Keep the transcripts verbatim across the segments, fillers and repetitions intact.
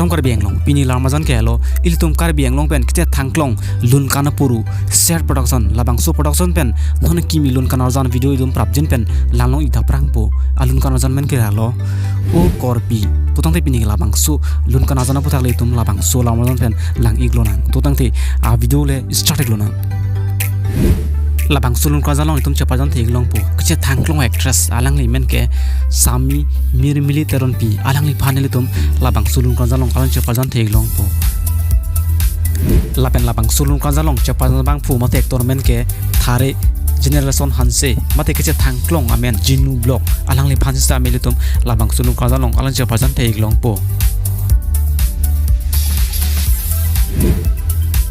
Karbi Anglong, pini alam arjan ke lo, ilitum Karbi Anglong pen kachethang klong lun kanapuru, Ser Production, labangso production pen non kimi lun kanarjan video itum prapjin pen langlong ik tha prangpo. Alun kanarjan men ke lo O Korpi. To tangte pini labangso lun kanarjan aputhak le itum labangso alam arjan pen lang ik lonang. To tangte a video le start ik lonang. Labangso lun kanarjan along itum cheparjan the ik longpo kachethang klong actress, alangli men ke Sami Mirmili Teronpi, alangliphan ilitum labangso lun kanarjan along alang cheparjan the ik longpo. Lapen labangso lun kanarjan along cheparjan abangphu mate actor men ke Thare Generation Hanse, mate kachethang klong amen Jinu Vlog, alangliphan sitame ilitum labangso lun kanarjan along alang cheparjan the ik longpo.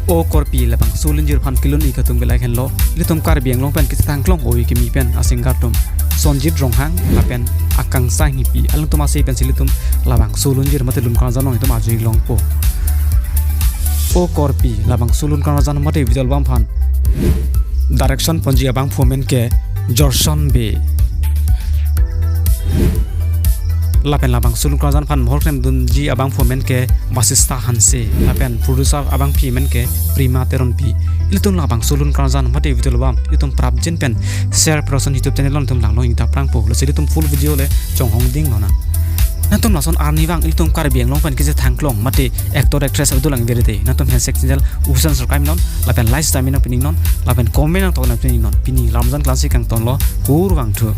O Korpi labangso lunjir aphan kelun ik atum ke lahenlo, ilitum Karbi Anglong pen kachethang klong oi kimi pen a-singer atum Sonjit Ronghang lapen Akangsha Enghipi, alangtum ase pensi ilitum labangso lunjir mate lun kanarjan along itum arju ik longpo. O Korpi labangso lun kanarjan mate video album aphan direction ponji abangphu men ke Jorson Bey. Lapen labangso lun kanarjan aphan mohor klemdunji abangphu men ke Basista Hanse, lapen producer abangpi men ke Prima Teronpi. Ilitum labangso lun kanarjan mate video album itum prapjin pen Ser Production YouTube channel along itum langlong ik tha prangpo. Lasi ilitum full video le chonghong ding lonang. Nangtum lason arnivang ilitum Karbi Anglong pen kachethang klong mate actor actress adulang virete, nangtum handshake channel usan subscribe non, lapen like sitame nangpining non, lapen comment nangtok nangpining non. Pini alam arjan klangsi kangtonlo, kurvangthu.